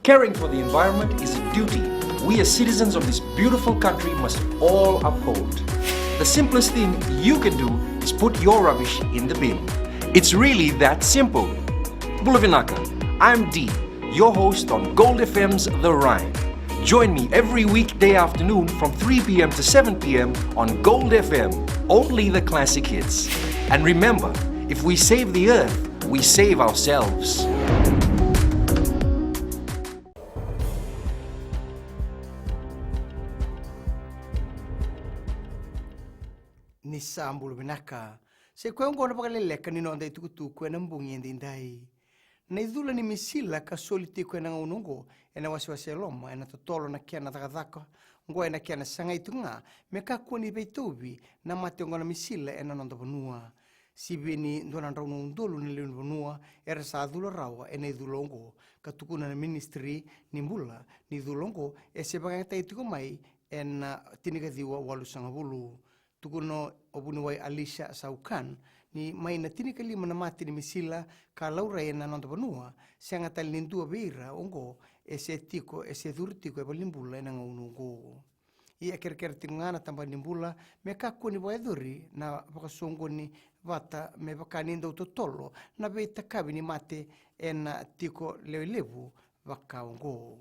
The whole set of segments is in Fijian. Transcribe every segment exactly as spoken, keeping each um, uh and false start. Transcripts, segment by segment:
Caring for the environment is a duty we as citizens of this beautiful country must all uphold. The simplest thing you can do is put your rubbish in the bin. It's really that simple. Bula vinaka, I'm Dee, your host on Gold F M's The Rhyme. Join me every weekday afternoon from three p.m. to seven p.m. on Gold F M, only the classic hits. And remember, if we save the earth, we save ourselves. Ni sa bula vinaka. Sa i koya oqo na vakaleleka ni noda itukutuku ena bogi edaidai. Na icula ni misila ka soli tiko ena gauna oqo ena wasewase e loma ena totolo na kena cakacaka oqo ena kena sagai tiko ga me kakua ni veitauvi na mate oqo na misila ena noda vanua. Sivi ni dua na drau na udolu na lewe ni vanua era sa cula rawa ena icula oqo, ka tukuna na ministry ni bula ni cula oqo e se vakayagataki tiko mai ena tinikaciwa walusagavulu. Tukuna o vuniwai Alisha Saukan ni mai na tinikalima na mate ni misila ka laurai ena noda vanua, sega tale ni dua vei ira oqo e se tiko, e se curu tiko e valenibula ena gauna oqo. Ia e kerekere tiko ga na tabana ni bula me kakua ni vakayacori na vakasoqoni vata me vaka ni dau totolo na veitakavi ni mate ena tiko lewe levu vaka oqo.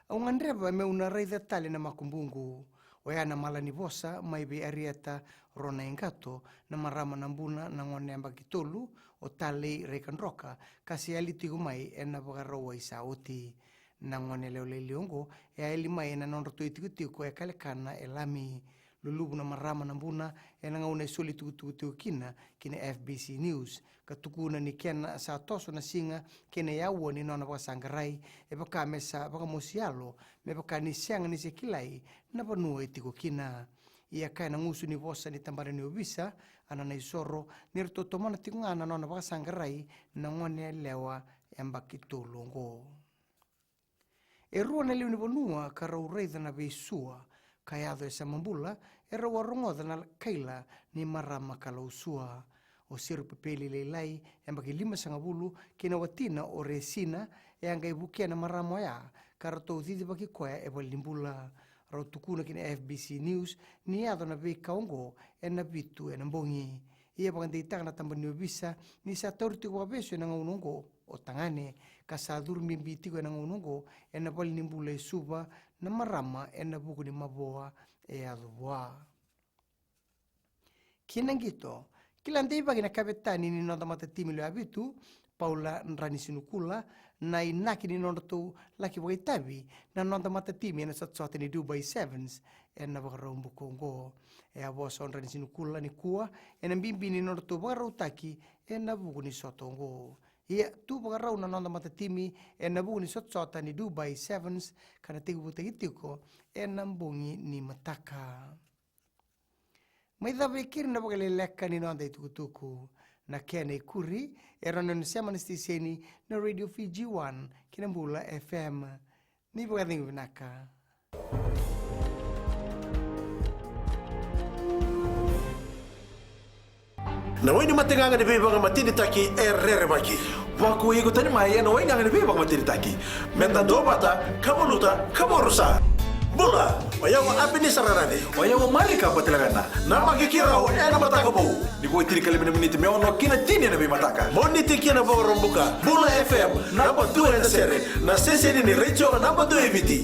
Au gadreva meu na raica tale na makubuqu. Oya na mala ni vosa mai vei Arieta Ronaigato, na marama na Buna, na gone yabaki tolu, o Talei Raikadroka, ka se yali tiko mai ena Vakarauwai sa oti. Na gone yalewa lailai oqo e a yali mai ena nodratou itikotiko e Kalekana e Lami. Luluvu na marama na Buna ena gauna e soli tukutuku tiko kina ki na F B C News, ka tukuna ni kena sa toso na siga kei na yaua ni nona vakasaqarai, e vaka me sa vakamosi yalo, me vaka ni sega ni se kilai na vanua e tiko kina. Ia kaya na gusu ni vosa ni tabana ni ovisa, Ana Naisoro, ni ratou tomana tiko ga na nona vakasaqarai na gone yalewa yabaki tolu oqo. E rua na lewe ni vanua ka rau raica na veisua ka yaco e Samabula, e rau a rogoca na kaila ni marama ka lausua. O Serupepeli Lailai, yabaki limasagavulu, kei na watina o Resina, e a qai vukea na marama oya ka ratou cicivaki koya e valenibula. Rau tukuna ki na F B C News ni yaco na veika oqo ena vitu ena bogi. Ia vakadeitaka na tabana ni ovisa ni sa tauri tiko vakavesu ena gauna oqo o tagane, ka sa curu bibi tiko ena gauna oqo ena valenibula e Suva na marama ena vuku ni mavoa e yaco vua. Ki na qito, kila deivaki na kavetani ni noda matatimi lewe vitu, Paula Dranisinukula, na inaki ni nodratou laki vakaitavi na noda matatimi ena sotasota ni Dubai Sevens ena Vakaraubuka oqo. E a vosa o Dranisinukula nikua ena bibi ni nodratou vakarautaki ena vuku ni sota oqo. Ia tu vakarau na noda matatimi ena vuku ni sotasota ni Dubai Sevens ka na tekivutaki tiko ena bogi ni mataka. Mai cava e keri na vakaleleka ni noda itukutuku. Na kena ikuri e rawa ni o ni sema na siteseni na Radio Fiji One kei na Bula F M. Ni vakacegu vinaka. Na wai ni mategaga ni veivakamatenitaki e rerevaki. Vakuai iko tani mai ena waigaga ni veivakamatenitaki. Meda duavata, ka valuta, ka vakarusa. Bula, o yau o Apenisa Rarani. O yau o Marika Batilavena. Namaki keirau ena Mataka Vou. Ni vo e tinikalima na miniti me ono ki na tini ena veimataka. Moniti ki na Vakaraubuka. Bula F M, naba dua ena sere. Na siteseni ni retio naba dua e Viti.